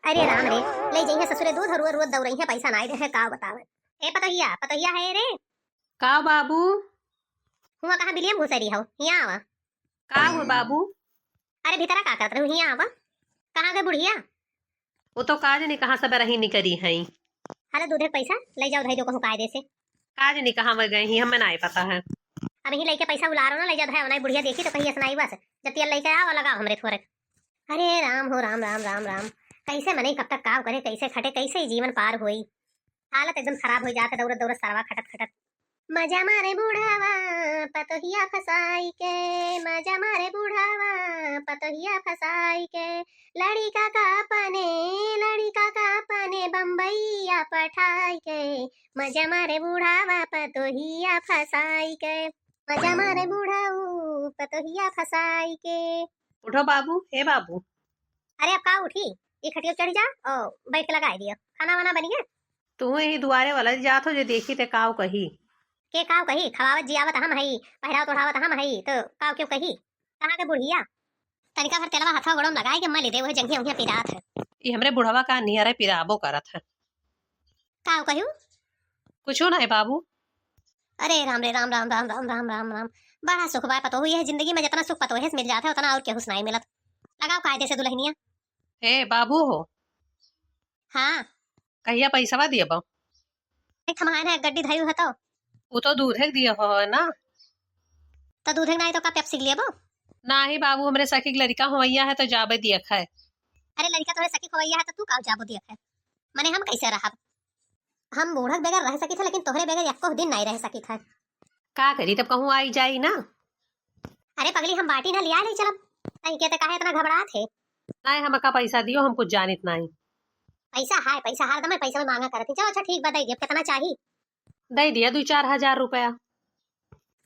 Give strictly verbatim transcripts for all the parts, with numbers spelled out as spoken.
अरे राम रे, लइ जइहें ससुरे दूध और रोज रोज दौड़इहें, पैसा नाई देहे, का बतावे। ए पतोहिया, पतोहिया है रे। का बाबू? हुआ कहाँ बिलियम घुसरी हो, हियाँ आवा। का हुआ बाबू? अरे भीतरा का करत रहू, हियाँ आवा। कहाँ गए बुढ़िया? वो तो काज नहीं, कहाँ से बरही निकरी है। हलो दूधे के पैसा लइ जाओ, धइ दो कहूँ कायदे से। काज नहीं, कहाँ में गए ही, हमें नाई पता है। अब यही लइके पैसा उलारो ना, लइ जाओ, धइ नहीं बुढ़िया देखी तो कहीं असनाई बस। जब तेल लइके आओ, लगाओ हमरे थोरे। अरे राम हो राम, राम, राम, राम। कैसे मनई कब तक काम करे, कैसे खटे, कैसे ही जीवन पार होई। हालत एकदम खराब हो जात है, दौड़त दौड़त सरवा खटत खटत। मजा मारे बूढ़ावा पतोहिया फसाई के, मजा मारे बूढ़ावा पतोहिया फसाई के, लड़िका का अपने, लड़िका का अपने बम्बईया पठाई के, मजा मारे बूढ़ावा पतोहिया फसाई के, मजा मारे बूढ़ाऊ पतोहिया फसाई के। उठो बाबू, हे बाबू। अरे अब का उठी, ये खटिया चढ़ जा और बैठ के लगाई दियो, खाना वाना बनिए। तू ही दुआरे वाला जात हो, जो देखी ते काव कही। के काव कही? खवावत जियावत हम हई, पहिरावत ओढ़ावत हम हई, तो काव क्यों कही? कहाँ के बुढ़िया? तनिका भर तेलवा हथवा गोड़म लगाई के मली दे, वह जंघिया उंघिया पिरात है। ई हमरे बुढ़वा का नियरे पिराबो करत है। काव कहू? कुछो नहीं बाबू। अरे राम रे राम, राम, राम, राम, राम, राम, राम। बड़ा सुख बा पतोहू, यह जिंदगी में जितना सुख पतोहे से मिल जात है, उतना और केहू से नहीं मिलत। लगाओ कायदे से दुल्हनिया। हे बाबू हो। हाँ। कहिया पैसवा दियबो? एक थमायन है, गड्डी धयू है तो। वो तो दूधे के दिए हो ना। तो दूधे के नाई तो का पेप्सी के लियबो? नाही बाबू, हमरे सखी के लड़िका होवैया है तो जाबे दियक है। अरे लड़िका तोहरे सखी होवैया है तो तू का जाबो दियक है? मने हम कैसे रहब? हम बूढ़क बगैर रह सकित है, लेकिन तोहरे बगैर एको दिन नहीं रह सकित है। का करी तब, कहूँ आई जाई ना। अरे पगली, हम बाटी ना लिया ले चलब। तई के ते काहे इतना घबरात है? नहीं, हमका पैसा दियो, हम कुछ जानित नहीं। पैसा है, पैसा हरदम है, पैसा में मांगा करत ही। चलो अच्छा ठीक बा, दे दियो, कितना चाही? दे दिया दो चार हजार रुपया।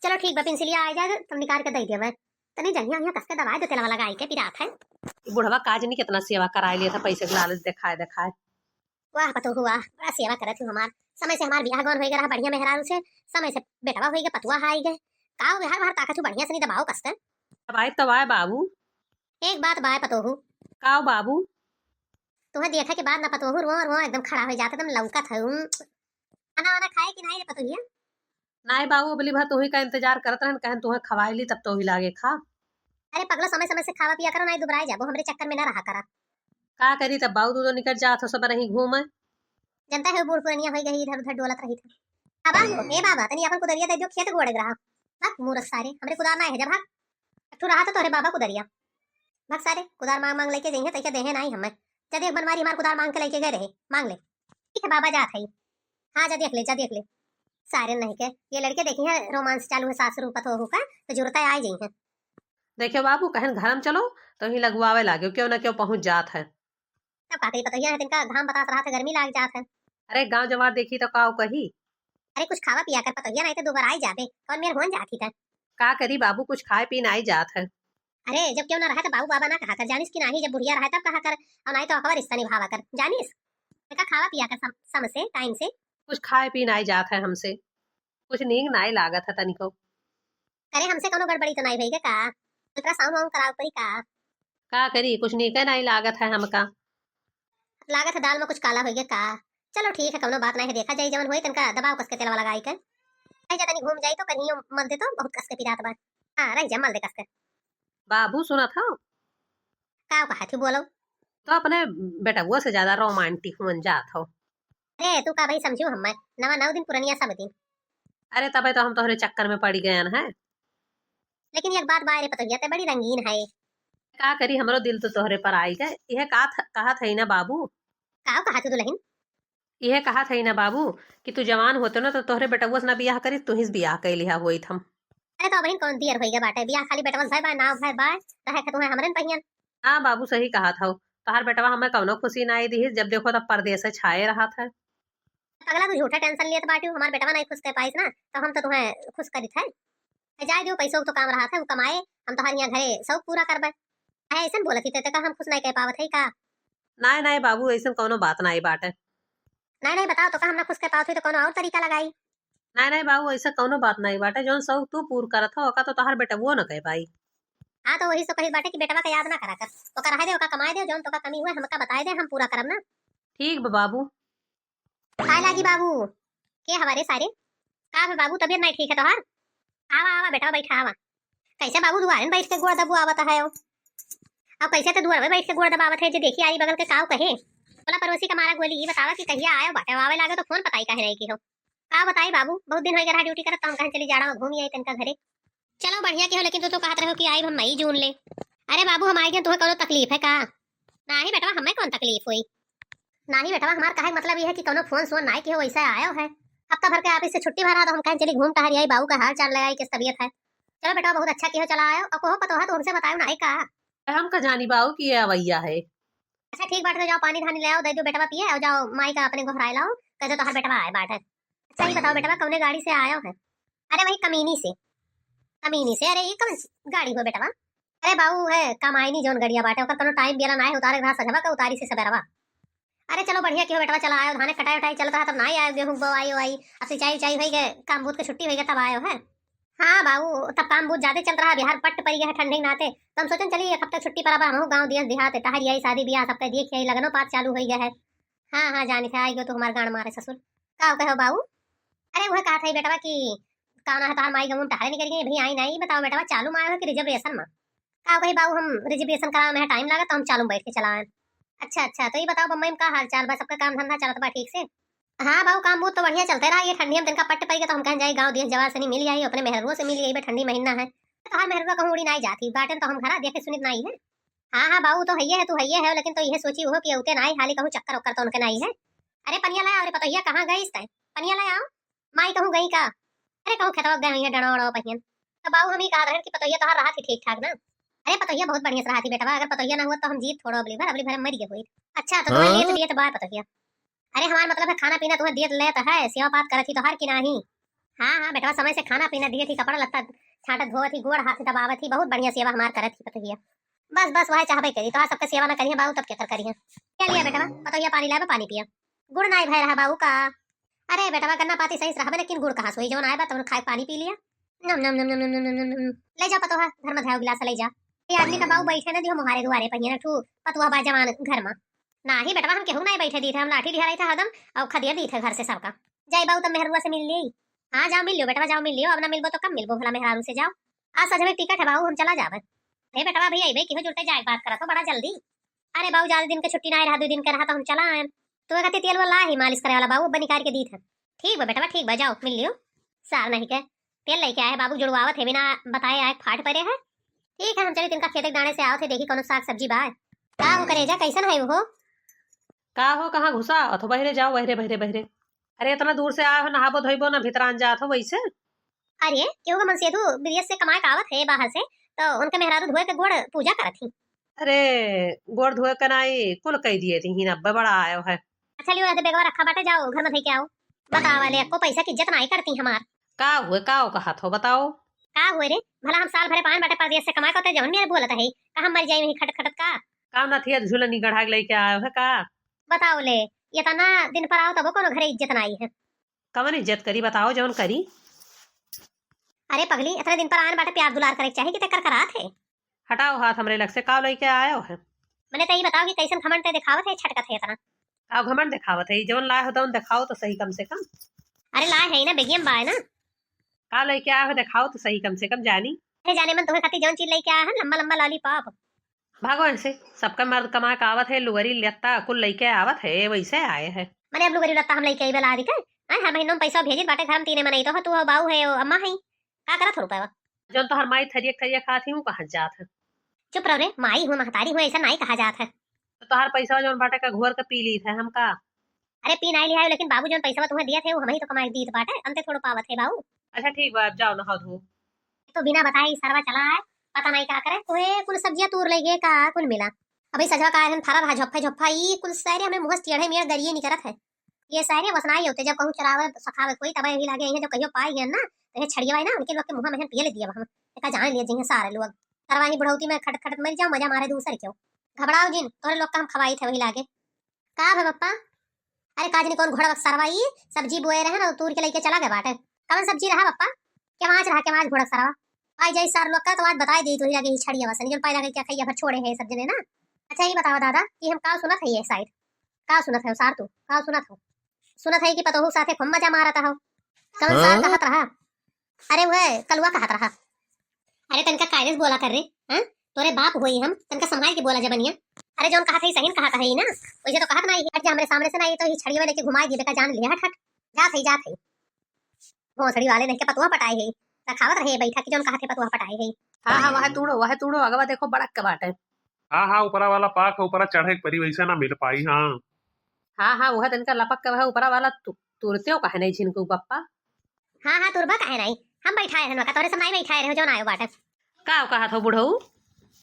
चलो ठीक बा, पेंसिलिया आ जाए तब निकाल के दे दिया मैं। तनी जंघिया उंघिया कस के दबाए दो, तेलवा लगाई के पिरात है। ई बुढ़वा काजनी कितना सेवा कराए लिया था, पैसे के लालच दिखाए दिखाए। वाह पतोहू वाह, बड़ा सेवा करत हूँ हमार। समय से हमार बियाह गौन होइगा रहा, बढ़िया मेहरारू से, समय से बेटवा होइगा, पतुआ हाई गए। काव बिहार बाहर ताकत हूँ, बढ़िया से नहीं दबाओ कस के। अब आए तब आए बाबू। एक बात बाय पतोहू। काव बाबू? तुम्हें देखा के बाद ना पतोहू रो रो एकदम खड़ा हो जाता, एकदम लौकत है। हम्म। खाना वाना खाए कि नहीं रे पतोहिया? नहीं बाबू, अबली भर तोही का इंतजार करत रहन, कहन तोहे खवाए ली तब तोही लागे खा। अरे पगलो, समय समय से खावा पिया करो, नहीं दुबराए जाबो, हमरे चक्कर में ना रहा करा। का करी तब बाबू, तू तो निकल जात हो सब रही घूमे। जनता है बूढ़ पुरनिया होई गई, इधर उधर डोलत रही था। अब ए बाबा, तनी अपन कुदरिया दे दियो, खेत गोड़े रहा। भाग मूरख सारे, हमरे कुदार ना है जब भाग। एक ठो रहा था तोहरे बाबा कुदरिया। भाग सारे, कुदार मांग मांग लेके जइहे, तइके देहे नाही हमें। जदे एक बनवारी हमार कुदार मांग के लेके गए रहे, मांग ले। ठीक है बाबा, जात है। हाँ, जा देख ले, जा देख ले। सारे नहीं के, ये लड़के देखी है, रोमांस चालू है सासरू पतोहू का, तो जुरता आ ही जइहे। देखियो बाबू, कहन घर में चलो, तो ही लगवावे लागे, क्यों ना क्यों पहुंच जात है। तब का करी पतोहिया है, तिनका घाम बतास रहा था, गर्मी लाग जात है। अरे गांव जवार देखी तो काव कही। अरे कुछ खावा पिया कर पतोहिया, नहीं तो दोबारा आई जाबे, कौन मेर होन जाती था। का करी बाबू, कुछ खाए पी ना आई जात है। अरे जब क्यों ना रहा तो बाबू बाबा ना कहा कर, जानिस कि नाही, जब बुढ़िया रहा तब कहा कर, और नहीं तो अकबर रिश्ता निभावा कर, जानिस। देखा खावा पिया कर सम-, समय से, टाइम से। कुछ खाए पी ना आई जात है हमसे, कुछ नीक ना आई लागत है तनिको। अरे हमसे कोनो गड़बड़ी तो नहीं भई का? अल्ट्रासाउंड वाउंड करावे पड़ी का? का करी, कुछ नीके नहीं लागत है हमका। लागत है दाल में कुछ काला होइगे का? चलो ठीक है, कौनो बात नहीं है, देखा जाई जवन होई, तनका दबाव कस के तेलवा लगाई के। रह जा तनी घूम जाई तो कहीं मल दे तो बहुत कस के पिरात बा। हाँ, रह जा, मल दे कस के। बाबू सुनत हो? का कहा थी बोलो? तो अपने बेटवुआ से ज्यादा रोमांटिक हुन जात हो। अरे तू का भाई समझू हमें, नवा नौ दिन पुरनिया सब दिन। अरे तबे तो हम तोहरे चक्कर में पड़ी गयन है। लेकिन एक बात बा रे पतोहिया, ते बड़ी रंगीन है। का करी, हमरो दिल तो तोहरे पर आई गए। यह का थ-, कहा था ना बाबू? का कहा तू दुल्हन? यह कहा था ना बाबू कि तू जवान होते ना तो तोहरे बेटवुआ से ना बियाह करी, तू ही से बियाह कर लिहा होइत हम। अरे तो अबहिन कौन दियर होइगे बाटे, बियाह खाली बेटवा से भय बा, नाव भय बा, रहे खतुआ हमरे न पहियन। हाँ बाबू, सही कहा था, तोहार बेटवा हमें कौनो खुशी ना आई दी, जब देखो तब परदेस छाए रहा था। पगला, तू झूठा टेंशन लेत बाटियो, हमार बेटवा नहीं खुश कर पाइस ना, तो हम तो तुम्हें खुश करित है। ए, जाए दियो, पैसों को तो काम रहा था, वो कमाए, हम तोहार यहाँ घरे शौक पूरा करबे। अहे, ऐसन बोलत ही ते, ते का हम खुश नहीं कर पावत है का? नाय, नाय बाबू, ऐसन कौनो बात नाय बाटे। नाय, नाय बताओ, तो का हम ना खुश कर पावत हुई तो कौनो और तरीका लगाई? नाय, नाय बाबू, ऐसा कौनो बात नाय बाटे, जौन शौक तू पूर करत हो, ओका तो तोहार बेटवुओ न कर पाई। हाँ, तो वही सो कही बाटे कि बेटवा का याद ना करा कर, ओका रहे दे, ओका कमाए दे, जौन तोका कमी हुए हमका बताए दे, हम पूरा करब ना। ठीक बा बाबू। आए लागी बाबू। के हवा रे सारे? का बे बाबू, तबियत नहीं ठीक है तोहार? आवा, आवा बेटा, बैठा, आवा। कैसे बाबू दुआरे में बैठ के गोड़ दबुआवत है हो? अब कैसे ते दुआरे में बैठ के गोड़ दबावत है, जे देखी आई बगल के काव कहे? बोला पड़ोसी का मारा गोली, ये बतावा कि कहिया आयो बाटे, आवे लागे तो फोन पताई काहे नहीं की हो? का बताई बाबू, बहुत दिन हो गया रहा ड्यूटी करत, तो हम कहें चली जाड़ा में घूम आई तनका घरे। चलो बढ़िया की हो, लेकिन तू तो कहत रहो कि आइब हम मई जून ले। अरे बाबू, हम आए गए, तुम्हें कोनो तकलीफ है का? नाही बेटवा, हमें कौन तकलीफ हुई? नाही बेटवा, हमार कहे के मतलब ये है कि कोनो फोन सोन नाही किहो, वैसे आयो है। हफ्ता भर के ऑफिस से छुट्टी भरा तो हम कहें चली घूम टहर आई, बाबू का हाल चाल ले आई, किस तबीयत है। चलो बेटवा, बहुत अच्छा किहो, चला आयो। और कहो पतोहा तो हमसे बतायो नाही का? हम का जानी बाबू कि ये अवैया है। अच्छा ठीक बाटे, तो जाओ पानी धानी ले आओ, दे दो बेटवा पिए, और जाओ माई का अपने गोहराए लाओ, कह दो तोहार बेटवा आए बाटे। अच्छा ये बताओ बेटवा, कौने गाड़ी से आयो है? अरे वही कमीनी से। कमीनी से? अरे ये कौन गाड़ी हो बेटवा? अरे बाऊ है कमाइनी जौन गड़िया बाटे, ओकर कोनो टाइम बेला नाय है, उतारे के रहा सजवा का उतारी से सबेरवा। अरे चलो बढ़िया किहो बेटवा, चला आयो, धाने कटाई उटाई चलत रहा तब नाय आयो, गेहूं बोआई ओआई, अब सिंचाई उचाई होई गए, काम बूत के छुट्टी होई गए तब आयो है। हाँ बाऊ, तब काम बूत ज्यादा चलत रहा, बिहार पट्ट पड़ी गया है ठंडी के नाते, तो हम सोचन चली एक हफ्ता छुट्टी पर अब हमहू गाँव दियस देहात, टहर आई, शादी ब्याह सबके देख आई, लगनो पात चालू होई गया है। हाँ हाँ जानी थे, आई गयो तू हमार गांड मारे ससुर। का कहो बाऊ? अरे वह कहा था बेटवा कि कौन है तोहार माई गमू में टहरे निकल गई, भाई आई नहीं, बताओ बेटवा चालू में आयो है कि रिजर्वेशन में? का कही बाऊ, हम रिजर्वेशन करावे में टाइम लागत तो हम चालू में बैठ के चलाएं। अच्छा अच्छा, तो ये बताओ बम्बई में का हाल चाल बा, सबका काम धंधा चलत बा ठीक से? हाँ बाऊ, काम बूत तो बढ़िया चलते रहा, ये ठंडी में तनका पट्ट पड़ गया तो हम कहें जाई गाँव देश जवार से नहीं मिल आई, अपने मेहरुओ से मिल आई, ठंडी महीना है। तोहार मेहरुआ कहूँ उड़ी नहीं जाती बाटन तो हम घरा देखे सुनित नहीं है। हाँ हाँ बाऊ, तो हइये है, तू हइये है, लेकिन तो यह सोची हो कि उते नहीं हाली कहूँ चक्कर ओक्कर तो उनके नहीं है। अरे पनिया लाया, अरे पतोहिया कहाँ गई इस टाइम? पनिया लाया आओ। माई कहूँ गई का? अरे कहूँ खेतवा गए हुई है डणो उड़ो पहियन। तो बाऊ हम ही कहा रहे कि पतोहिया तोहार रहा थी ठीक ठाक ना? अरे पतोहिया बहुत बढ़िया से रहा थी बेटवा, अगर पतोहिया ना हुआ तो हम जीत थोड़ो अबली भर, अबली भर मर गए हुई। अच्छा तो तुम्हें हाँ? लेत दिए तो बाय पतोहिया। अरे हमार मतलब है खाना पीना तुम्हें देत लेत है, सेवा पात करत ही तोहार की नाही? हाँ हाँ बेटवा समय से खाना पीना दिए थी, कपड़ा लत्ता छाटत धोवत ही, गोड़ हाथ दबावत ही, बहुत बढ़िया सेवा हमार करत ही पतोहिया। बस बस वह चाहबे करी, तोहार सबके सेवा ना करिए बाऊ तब केकर करिए। क्या लिया बेटवा, पतोहिया पानी लाए बा, पानी पिया। गुड़ नाई भय रहा बाऊ का? अरे बेटवा गन्ना पाती सही से रहबे लेकिन गुड़ कहाँ सोई, जौन आए बा तौन खाए पानी पी लिया। नम नम नम नम नम नम नम नम। ले जा पतोहा घर में धाव गिलास ले जा। ये आदमी का बाऊ बैठे ना दियो मुहारे दुआरे पहिए ना ठू पतुआ बा जवान घर में। नाही बेटवा हम केहू नाही बैठे दी थे, हम लाठी ढियाराई था हरदम और खदिया दी थे घर से सबका। जाई बाऊ तब मेहरुआ से मिल ली। हाँ जाओ मिल लियो बेटवा, जाओ मिल लियो, अब ना मिलबो तो कब मिलबो भला मेहरारू से, जाओ। आज सजवे टिकट है बाऊ, हम चला जावे। हे बेटवा भैया अइबे किहो जुड़ते जाए बात करत हो बड़ा जल्दी। अरे बाऊ ज्यादा दिन के छुट्टी ना रहा, दो दिन के रहा तो हम चला आए। तो कहते तेल वाला ही मालिश करे वाला बाऊ अब निकाल के दी थे। ठीक बा बेटवा ठीक बा, जाओ मिल लियो। सार नहीं के तेल लेके आए बाबू, जुड़वावत है बिना बताए आए फाट परे है। ठीक है हम चली तिनका खेते के डांडे से आवत है, देखी कोनो साग सब्जी बा। का हो करेजा कैसन है वो? का हो कहाँ घुसा अथो बहरे जाओ बहरे बहरे बहरे। अरे इतना दूर से आए हो नहाबो धोइबो ना भीतरान जात हो वैसे। अरे केहू के मनसेधु विदेश से कमाए के आवत है बाहर से, तो उनके मेहरारू धोए के गोड़ पूजा करत ही। अरे गोड़ धोए के नाई कुल कह दिए थी अब्बे बड़ा आयो है। अच्छा लियो रहते बेगवा रखा बाटे, जाओ घर में धई के आओ। बतावा ले को पैसा की इज्जत नाई करती हमार। का हुए का कहा थो बताओ। का हुए रे, भला हम साल भरे पान बाटे परदेश से कमाए को ते जवन मेरे बोलत है का हम मर जाई वही खटत खटत का? का नथिया झुलनी गढ़ा के लेके आयो है का? बताओ ले, इतना दिन पर आओ तबो कोनो घरे इज्जत नाई है। कवन इज्जत करी बताओ जवन करी। अरे पगली इतने दिन पर आन बाटे प्यार दुलार करे के चाही कि ते कर करात है। हटाओ हाथ हमरे लग से, का लइके आयो है? मने तो ये बताओ कि कैसन घमंड ते दिखावत है, छटकत है इतना। का घमंड दिखावत है, जवन लाए हो तवन दिखाओ तो सही कम से कम। अरे लाए है ना बेगियम बाय ना। का लइके आयो है दिखाओ तो सही कम से कम जानी। अरे जाने मन तुम्हें खातिर जौन चीज लेके आया है लंबा लंबा लॉलीपॉप। भागो ऐसे, सबका मर्द कमा के आवत है, लुगरी लत्ता कुल लइके आवत है, वैसे आए है। मने अब लुगरी लत्ता हम लइके आई बला दी थे। आए हर महीनों में पैसा भेजित बाटे घर में तीने मनई तो है, तू हो बाऊ है, ओ अम्मा है। का करत हो रुपया? जौन तोहर माई थरिया थरिया खात ही, ऊ कहाँ जात है? चुप रहो रे, माई हुआ महतारी हुआ ऐसा नाई कहा जात है। तो तोहर पैसा जौन बाटे का घोर के पी ली थे हम का? अरे पी नाई लिया लेकिन बाबू जौन पैसा तुम्हें दिया थे वो हम ही तो कमाई दीत बाटे, अंते थोड़ो पावत है बाऊ। अच्छा ठीक बा, अब जाओ नहाओ धो। तो बिना बताए ही सरवा चला आए, पता नहीं का करे, कोई कुल सब्जियां तूर ले गए का कुल मिला। अभी सजवा का आयरन फरा रहा झोफा झोफा, ई कुल सारे हमें मुहस टेढ़े मेढ़ गरिए निकरत है। ये सारे वसनाई होते, जब कहूँ चरावे सखावे कोई तबे ही लागे, यही जब कहियो पाए गए ना, तो ये छड़िया ना उनके लोग के मुँह में पिए ले दिया हम, एका जान लिए जिन्हें सारे लोग। तरवाही बुढ़ौती में खट खट मर जाओ, मजा मारे दूसर क्यों। घबराओ जिन, तोरे लोग का हम खवाई थे वही लागे। का भे पप्पा? अरे का जनी कौन घोड़ा सरवा ई सब्जी बोए रहे ना, तूर के लेके चला गए बाटे। कवन सब्जी रहा पप्पा? केवाच रहा, केवाच घोड़ा सरवा। आई जाई सार लोग का, तो आज बताई देई तोही लगे ही छड़िया वसन, जौन पैदा करके खइया भर छोड़े है सब जने ना। अच्छा, ई बतावा दादा कि हम का सुनत है ये साइड? का सुनत है सार तू? का सुनत हो? सुनत है कि पतोहू साथे खूब मजा मारत हो। कौन सार हाँ? कहत रहा? अरे वह कलुआ कहत रहा। अरे तनका कायदे से बोला कर रे, हाँ? तोरे बाप होई हम, तनका संभाल के बोला जबनिया। अरे जौन कहत है सही न कहत है ना, वैसे तो कहत नहीं, हट जा हमरे सामने से ना, ये तो ही छड़िया में लेके घुमाई दिए, बेटा जान लिया, हट हट, जात है, जात है। भोसड़ी वाले नहीं के पतुआ पटाए है, रखावत रहे बैठा कि जौन कहत है पतुआ पटाए है। हाँ हाँ, वह तूड़ो, वह तूड़ो, अगवा देखो बड़क के बाटे। हाँ हाँ, ऊपरा वाला पाक है, ऊपरा चढ़े के परी, वैसे ना मिल पाई। हाँ हाँ हाँ, वह तनका लपक के वह ऊपरा वाला तु-, तुरते हो कहे नहीं झिनकू बप्पा। हाँ हाँ, तुरबा काहे नहीं, हम बैठाए रहन का, तोरे सब नहीं बैठाए रहे, जौन आयो बाटे। का कहत हो बुढ़ऊ?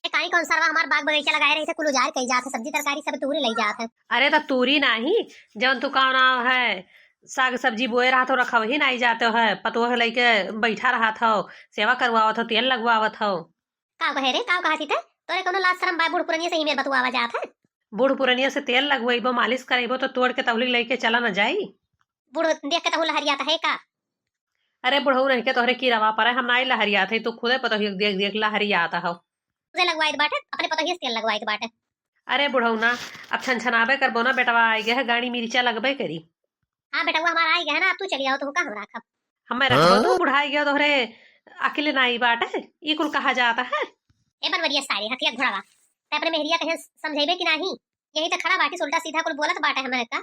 ए, काई कौन सरवा हमार बाग बगीचा लगाए रही थे, कुल उजाड़ कई जात है, सब्जी तरकारी सब तूरी लई जात है। अरे तो तूरी नाही, जौन तू का नाम है, साग सब्जी बोए रहत हो, रखवही नाही जात है, पतोह लइके बैठा रहत हो, सेवा करवावत हो, तेल लगवावत हो। का कहे रे, का कहत ही ते? तोरे कोनो लाज शरम बा? बूढ़ पुरनिया से ही मेर बतुआवा जात है। बूढ़ पुरनिया से तेल लगवइबो, मालिश करइबो तो तोड़ के तौली लइके चला न जाई। बूढ़ देख के तहू लहरियात है का? अरे बुढ़ऊ नहीं के तोहरे की रवा परे, हम नाई लहरियात है, तू खुदे पतोहिया के देख देख लहरियात हो। खुदे लगवाइत बाटे, अपने पतोहिया से तेल लगवाइत बाटे। अरे बुढ़ऊ ना, अब छनछनाबे करबो ना, बेटवा आए गए है, गाड़ी मिर्चा लगबे करी। हाँ बेटवा हमारा आए गए है ना, अब तू चली आओ तो का हम राखब। हमें रखबो हाँ? तू बुढ़ाई गयो, तोहरे अकिल नाई बाटे, ई कुल कहा जात है। ए बनवरिया सारे हथिया घोड़ावा, ते अपने मेहरिया कहे समझेबे कि नाही? यही तो खड़ा बाटी, उल्टा सीधा कुल बोलत बाटे हमें का।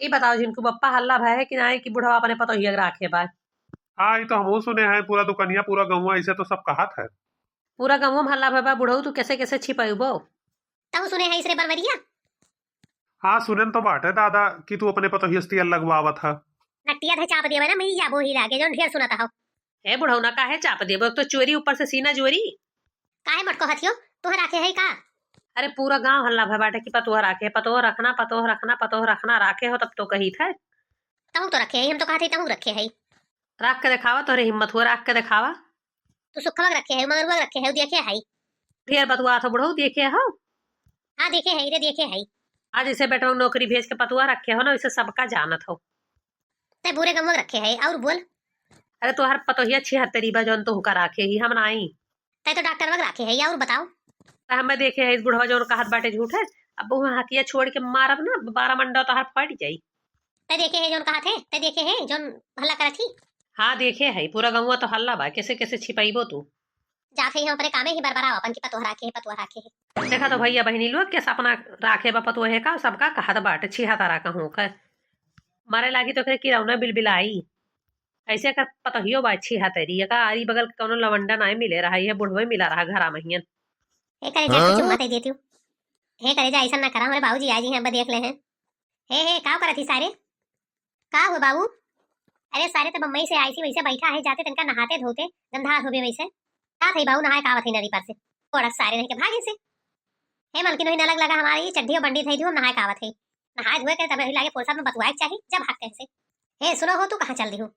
ई बताओ झिनकू बप्पा, हल्ला भय है कि नाही कि बुढ़वा अपने पतोहिया के राखे बा? हाँ, ई तो हमहू सुने हैं, पूरा दुकनिया, पूरा गौवा, ऐसे तो सब कहत है। पूरा गौवा में हल्ला भय बा, बुढ़ऊ तू कैसे कैसे छिपैबो? तहू सुने है इसरे बनवरिया? हाँ, सुनेन तो बाटे दादा कि तू अपने पतोहिया से तेल लगवावत ह। नटिया धे चाप देवे ना, मैं जाबो ही लागे, जौन ढेर सुनत हो। हे बुढ़ऊ ना, काहे चाप देबो? एक तो चोरी, ऊपर से सीना जोरी। काहे मटको हथियो, तोह राखे है का? अरे पूरा गांव हल्ला भय बाटे कि पतोह राखे, पतोह रखना, पतोह रखना, पतोह रखना, राखे हो तब तो कही थे। तहू तो रखे है, हम तो कहते तहू रखे है। राख के देखावा, तोहरे हिम्मत हुआ, राख के देखावा। तू सुखवा के रखे है, मंगरुआ के रखे है, देखे है। ढेर बतुआ तो बुढ़ऊ देखे हो। हाँ देखे है रे, देखे है। आज इसे बेटवा नौकरी भेज के पतुआ रखे हो ना, इसे सबका जानत हो। ते पूरे गंवा के रखे है, और बोल। अरे तोहर पतोहिया छिहत्तरी बा जौन तोहका राखे ही, हम नाई। तै तो डॉक्टर वग राखे है, और बताओ। त हमें देखे है, इस बुढ़वा जौन कहत बाटे झूठ है। अब वो हकिया छोड़ के मारब ना, बारह मंडा तोहर फट जाई। तै देखे है जौन कहत है, तै देखे है जौन हल्ला करत ही। हाँ, देखे है, पूरा गौवा तो हल्ला बा, कैसे कैसे छिपाइबो तू? जात है हम अपने कामे ही बरबराव अपन की पतोह राखे है, पतोह राखे है। देखा तो भैया बहिनी लोग, कैसे अपना राखे बा पतोह है का, सबका कहत बाटे, छिहा तारा कहूँ का। मारे लागी तो ओकरे किरौना बिलबिलाई। ऐसे एकर पतोहियो बा अच्छी हथेरी, एका आरी बगल के कौनो लवंडा नाय मिले रहा, ये बुढ़वे मिला रहा घरा महियन। हे करे जा, हाँ? कुछ मत देती हूँ। हे करे जा, ऐसा ना करा, हमारे बाबूजी आज ही अब देख ले हैं। हे, हे, का करत ही सारे? का हुआ बाबू? अरे सारे तो बम्बई से आई थी, वैसे बैठा है, जाते तनका नहाते धोते, गंधा धोबे वैसे। का थई बाबू, नहाए का आवत है नदी पर से? कोड़क सारे नहीं के भागे से। हे मलकिन, वही नलक लगा हमारी चड्ढी और बंडी धई दियो, हम नहाए का आवत है। नहाए धोए के तब वही लागे फुर्सत में बतुआए के चाही, जब हक कहे से। हे सुनो हो, तू कहाँ चल दी हो?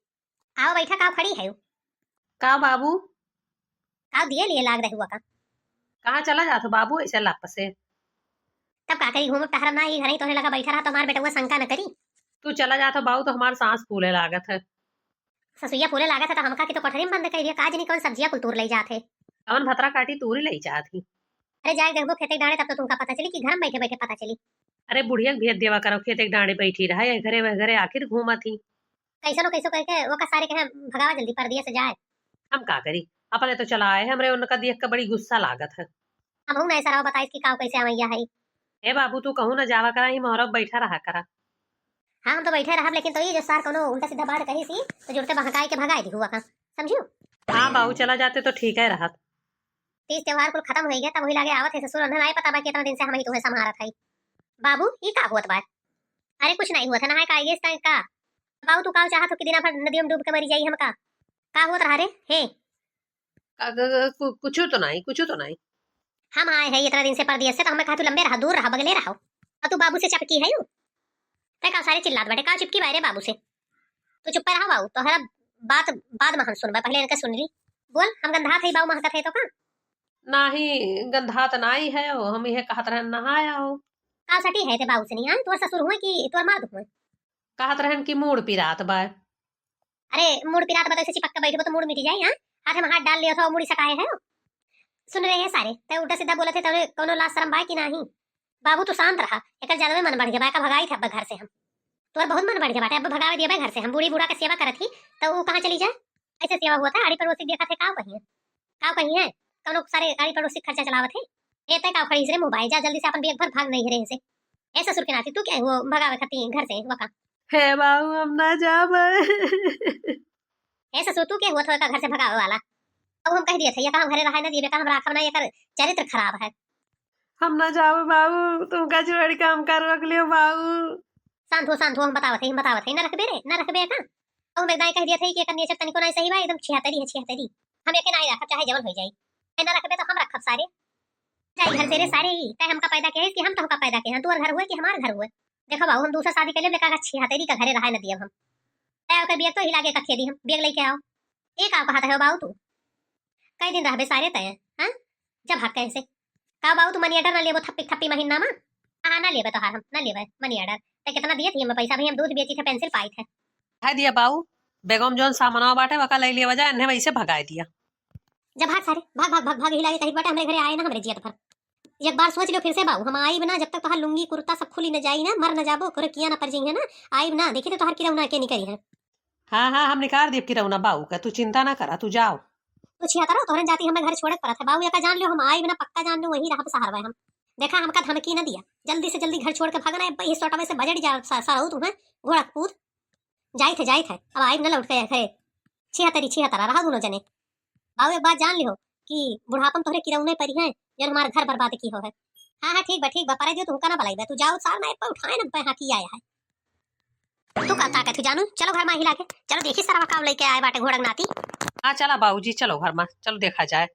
आओ बैठा, का खड़ी है? का बाबू? का दिए लिए लाग रहे हुआ का? कहाँ चला जात हो बाबू ऐसे लाप से? तब का करी, घूमब टहरब ना, ई घरे तोहरे लगा बैठा रहा तो हमार बेटवा शंका न करी। तू चला जात हो बाबू तो हमार सांस फूले लागत है। ससुइया फूले लागत है तो हमका की तो कोठरी में बंद कर दिया, का जनी कौन सब्जिया कुल तूर ले जात है। कौन भतरा काटी तूरी ले जात ही? अरे जाए देखबो खेते डांडे तब तो तुमका पता चली कि घर में बैठे बैठे पता चली। अरे बुढ़िया के भेज देवा करो, खेते के डांडे बैठी रहा है, घरे वह घरे आखिर घूमत ही। कैसनो कैसो करके ओका सारे कहे भगावा जल्दी परदेस जाए। हम का करी, अपने तो चला आए, हमरे उनका देख के बड़ी गुस्सा लागत है। हमहू नहीं सराव बताइस कि काव कैसे आवैया है। ए बाबू, तू कहूँ ना जावा करा, ही मोहरा बैठा रहा करा। हाँ, हम तो बैठे रहब, लेकिन तो ये जो सार कोनो उल्टा सीधा बात कही सी, तो जुड़ते बहकाए के भगाए दी हुआ का, समझियो? हाँ बाबू, चला जाते तो ठीक है रहत। तीज त्योहार कुल खत्म होई गया, तब वही लागे आवत है ससुर, उन्हें नहीं पता बा कि इतना दिन से हम ही तुम्हें संभारत है। बाबू, ई का होत बा? अरे कुछ नहीं हुआ था, नहाए का आइए इस टाइम का। बाबू, तू का चाहत हो कि दिना भर नदियों में डूब के मरी जाई हम का? का होत रहा रे? हे। का, का, का, कु-, कुछ तो नहीं, कुछ तो नहीं। हम आए हैं इतना दिन से परदेस से, तो हमें कहा तू लंबे रहा, दूर रहा, बगले रहो। और तू बाबू से चपकी है यू? ते का सारे चिल्लात बाटे, का चिपकी बारे बाबू से? तू चुप रहा बाबू, तोहरा बात बाद में हम सुनबा, पहले इनका सुन ली। बोल, हम गंधात है बाबू, महकत है तो का? नाही, गंधात नाही है, हम यह कहत रहन नहाया हो। का सटी है ते बाबू से नहीं, हाँ? तोर ससुर हुए कि तोर मर्द हुए? कहत रहन कि मूड़ पिरात बा। अरे, मूड़ पिरात बा तो ऐसे चिपक के बैठबो तो मूड़ मिट जाई, हाँ? हाथे मा हाथ डाल लियो थो, मुड़ी सटाए है। सुन रहे हैं सारे, तै उल्टा सीधा बोलत है, तोरे कौनो लाज शरम बा कि नाही? बाबू तू शांत रहा, एकर ज्यादा मन बढ़ गया बा, एका भगाई थे अब घर से हम। तोर बहुत मन बढ़ गया बाटे, अब भगावे दिया बा घर से हम। बूढ़ी बूढ़ा के सेवा करत ही, तो ऊ कहाँ चली जाए? ऐसे सेवा हुआ था, आड़ी पड़ोसी देखत है, काव कही है, काव कही है, कौनो सारे आड़ी पड़ोसी खर्चा चलावत है। ए तै काव खड़ी रे मुँह बाए, जा जल्दी से अपन बैग भर भाग नहीं रहे से। ए ससुर के नाती तू क्या हुआ भगावे खाती घर से वका? हे बाबू हम ना जाबे। ए ससुर तू क्या हुआ थोड़ा घर से भगावे वाला? अब हम कह दिए थे, ये कहाँ घरे रहा ना दिए, कहाँ हम राखब ना, एकर चरित्र खराब है। हम ना जाबे बाबू, तुमका जोड़ के हमका रोक लियो बाबू। शांत हो, शांत हो, हम बतावत है, हम बतावत है, ना रखबे रे, ना रखबे का? और हम एक दाई कह दिया था कि एकर नेचर तनिको ना सही बा, एकदम छिहत्तरी है, छिहत्तरी। हम एके ना रखब, चाहे जवन हो जाई। ए, ना रखबे तो हम रखब सारे। जाई घर से रे सारे ही, तै हमका पैदा किया है कि हम तोहका पैदा किया है? तोर घर हुए कि हमार घर हुए? देखो बाबू, हम दूसरा शादी कर लेब, लेकिन छिहत्तरी का घरे रहाए न दियब हम। तै ओकर बैग तो हिला के कखे दी हम, बैग लेके आओ। ए का कहत है बाबू तू? कई दिन रहबे सारे तय, हाँ? जब हक कैसे? का बाबू तू मनी ऑर्डर ना लेबो थप्पी थप्पी महीना मा? हाँ, ना लेबे तोहार हम, ना लेबे मनी ऑर्डर। तै कितना दिए थी हमें पैसा? भाई हम दूध बेची थे, पेंसिल पाई थे। है दिया बाबू, बेगम जौन सामानवा बाटे वका ले लिया वजह, एन्हे वैसे भगाए दिया। जब भाग सारे, भाग, भाग, भाग, भाग, हिला के कही बाटे, हमरे घरे आए ना हमरे जियत भर। एक बार सोच लियो फिर से बाबू, हम आइब ना, जब तक तोहार लुंगी कुर्ता सब खुली न जाई ना, मर न जाबो, करे किया ना पर जइहे ना, आइब ना, देखी तो तोहार किरौना के निकरी है। हाँ, हाँ, हम निकाल देब किरौना बाऊ का, तू चिंता ना करा, तू जाओ। तू छिहत्तरो, तोहरे जाती हमें घर छोड़े के पड़त है बाऊ, एका जान लियो, हम आइब ना, पक्का जान लियो, वही रहब सहरवा हम। देखा, हमका धमकी ना दिया, जल्दी से जल्दी घर छोड़ के भागना है, यही सोटवे से बजट जा स-, सरऊ तुम्हें गोरखपुर। जाइत है, जाइत है, अब आइब ना लौट के घरे। छिहत्तरी, छिहत्तरा रहा दोनों जने। बाऊ, एक बात जान लिहो कि बुढ़ापन तोहरे किरौने परी है, जौन हमार घर बर्बाद किहो है। हाँ, हाँ, ठीक बा, ठीक बा, परे दियो, तू हुक्का ना बलाई बा, तू जाओ, सार ना एक बार उठाए ना, पे हाँ की आया है। तू का ताकत हो जानू, चलो घर मा हिला के, चलो देखी सरवा का लेके आए बाटे घोड़क नाती। हाँ, चला बाबूजी, चलो घर मा, चलो देखा जाए।